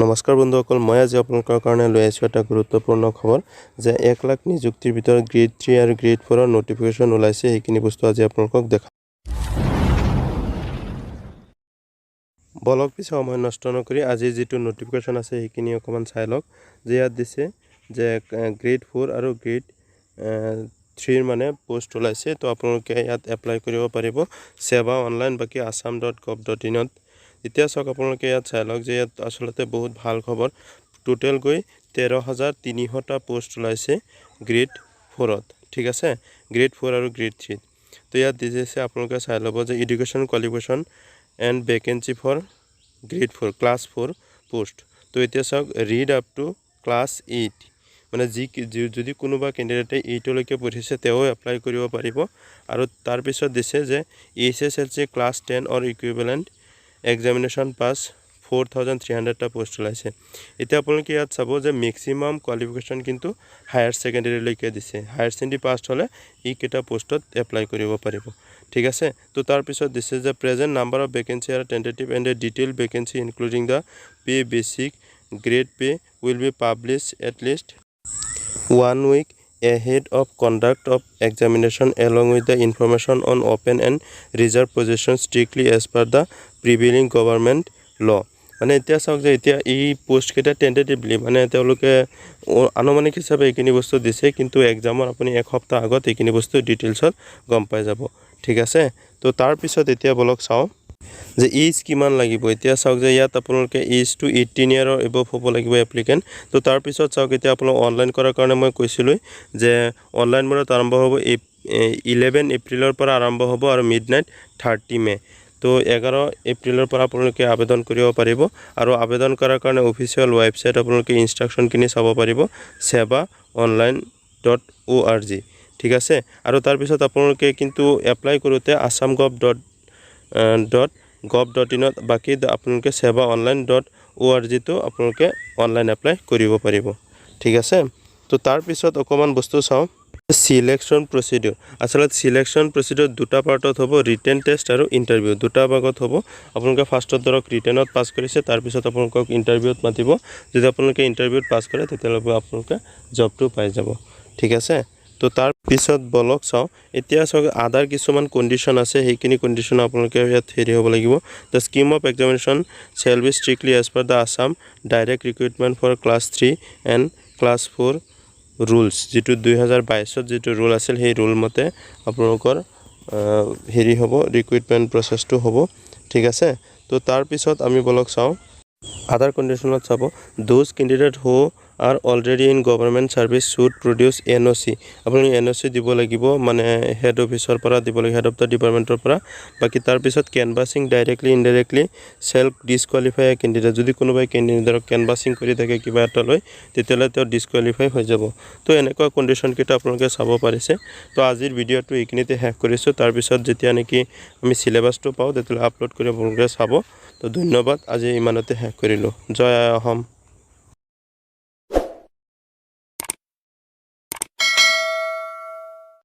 নমস্কাৰ বন্ধুসকল, মই আজি আপোনালোকৰ কাৰণে লৈ আহিছোঁ এটা গুৰুত্বপূৰ্ণ খবৰ যে 1 লাখ নিযুক্তিৰ ভিতৰত গ্ৰেড 3 আৰু গ্ৰেড 4ৰ ন'টিফিকেশ্যন ওলাইছে। সেইখিনি বস্তু আজি আপোনালোকক দেখাম। বলক পিছে, সময় নষ্ট নকৰি আজি যিটো ন'টিফিকেশ্যন আছে, সেইখিনি অকণমান চাই লওক যে ইয়াত দিছে যে গ্ৰেড 4 আৰু গ্ৰেড 3ৰ মানে পষ্ট ওলাইছে। তো আপোনালোকে ইয়াত এপ্লাই কৰিব পাৰিব সেৱা অনলাইন, বাকী assam.gov.inত। এতিয়া চাওক, আপোনালোকে ইয়াত চাই লওক যে ইয়াত আচলতে বহুত ভাল খবৰ। টোটেল গৈ 13,300টা পষ্ট ওলাইছে গ্ৰেড 4ত, ঠিক আছে, গ্ৰেড 4 আৰু গ্ৰেড 3ত। তো ইয়াত দিছে, আপোনালোকে চাই ল'ব যে education qualification and vacancy for grade 4, class 4 post। তো এতিয়া চাওক, read up to class 8, মানে যদি কোনোবা কেণ্ডিডেটে 8লৈকে পঢ়িছে, তেওঁ এপ্লাই কৰিব পাৰিব। আৰু তাৰপিছত দিছে যে HSLC class 10 or equivalent examination pass, 4300টা post ওলাইছে। এতিয়া আপোনালোকে ইয়াত চাব যে মেক্সিমাম কোৱালিফিকেশ্যন কিন্তু হায়াৰ ছেকেণ্ডেৰীলৈকে দিছে। হায়াৰ ছেকেণ্ডেৰী পাছ হ'লে এইকেইটা পষ্টত এপ্লাই কৰিব পাৰিব, ঠিক আছে। তো তাৰপিছত দিছে যে present number of vacancy are tentative and a detail vacancy including the pay, basic grade pay will be publish at least one week ahead of conduct of examination, along with the information on open and reserved positions, strictly as per the prevailing government law। মানে এতিয়া চাওক যে এতিয়া এই পষ্টকেইটা টেণ্টেটিভলি, মানে তেওঁলোকে আনুমানিক হিচাপে এইখিনি বস্তু দিছে, কিন্তু এক্সামৰ আপুনি এসপ্তাহ আগত এইখিনি বস্তু ডিটেইলছত গম পাই যাব, ঠিক আছে। তো তাৰপিছত এতিয়া বলক চাওঁ যে এইজ কিমান লাগিব। এতিয়া চাওক যে ইয়াত আপোনালোকে এইজটো 18 ইয়াৰৰ এবভ হ'ব লাগিব এপ্লিকেণ্ট। তো তাৰপিছত চাওক, এতিয়া আপোনালোক অনলাইন কৰাৰ কাৰণে মই কৈছিলোঁ যে অনলাইন মোডত আৰম্ভ হ'ব 11 এপ্ৰিলৰ পৰা আৰম্ভ হ'ব আৰু মিড নাইট 30 মে'। তো 11 এপ্ৰিলৰ পৰা আপোনালোকে আবেদন কৰিব পাৰিব। আৰু আবেদন কৰাৰ কাৰণে অফিচিয়েল ৱেবছাইট আপোনালোকে ইনষ্ট্ৰাকশ্যনখিনি চাব পাৰিব, sewaonline.org, ঠিক আছে। আৰু তাৰপিছত আপোনালোকে কিন্তু এপ্লাই কৰোঁতে assamgov.gov.inত, বাকী আপোনালোকে sewaonline.orgটো আপোনালোকে অনলাইন এপ্লাই কৰিব পাৰিব, ঠিক আছে। তো তাৰপিছত অকণমান বস্তু চাওঁ, চিলেকশ্যন প্ৰচিডিউৰ। আচলতে চিলেকশ্যন প্ৰচিডিউৰ দুটা পাৰ্টত হ'ব, ৰিটেন টেষ্ট আৰু ইণ্টাৰভিউ, দুটা ভাগত হ'ব। আপোনালোকে ফাৰ্ষ্টত ধৰক ৰিটেনত পাছ কৰিছে, তাৰপিছত আপোনালোকক ইণ্টাৰভিউত মাতিব। যদি আপোনালোকে ইণ্টাৰভিউত পাছ কৰে, তেতিয়াহ'লে আপোনালোকে জবটো পাই যাব, ঠিক আছে। তো তাৰপিছত বলক চাওঁ, এতিয়া চাওক, আদাৰ কিছুমান কণ্ডিশ্যন আছে, সেইখিনি কণ্ডিশ্যন আপোনালোকে ইয়াত হেৰি হ'ব লাগিব। The scheme of examination shall be strictly as per the Assam Direct Recruitment for class 3 and class 4 rules। যিটো 2022ত যিটো ৰুল আছিল, সেই ৰুল মতে আপোনালোকৰ হেৰি হ'ব, ৰিক্ৰুইটমেণ্ট প্ৰচেছটো হ'ব, ঠিক আছে। তো তাৰপিছত আমি বলক চাওঁ, আদাৰ কণ্ডিশ্যনত চাব, those candidate who are already in government service should produce NOC। আপুনি এনঅ'চি দিব লাগিব, মানে হেড অফিচৰ পৰা দিব লাগিব, হেড অফ the ডিপাৰ্টমেণ্টৰ পৰা। বাকী তাৰপিছত canvassing directly, indirectly shall disqualify a candidate। যদি কোনোবাই কেণ্ডিডেট ধৰক কেনভাছিং কৰি থাকে কিবা এটা লৈ, তেতিয়াহ'লে তেওঁ ডিছকুৱালিফাই হৈ যাব। তো এনেকুৱা কণ্ডিশ্যনকেইটা আপোনালোকে চাব পাৰিছে। তো আজিৰ ভিডিঅ'টো এইখিনিতে শেষ কৰিছোঁ। তাৰপিছত যেতিয়া নেকি আমি চিলেবাছটো পাওঁ, তেতিয়াহ'লে আপলোড কৰি আপোনালোকে চাব। তো ধন্যবাদ, আজি ইমানতে শেষ কৰিলোঁ। জয় আই অসম।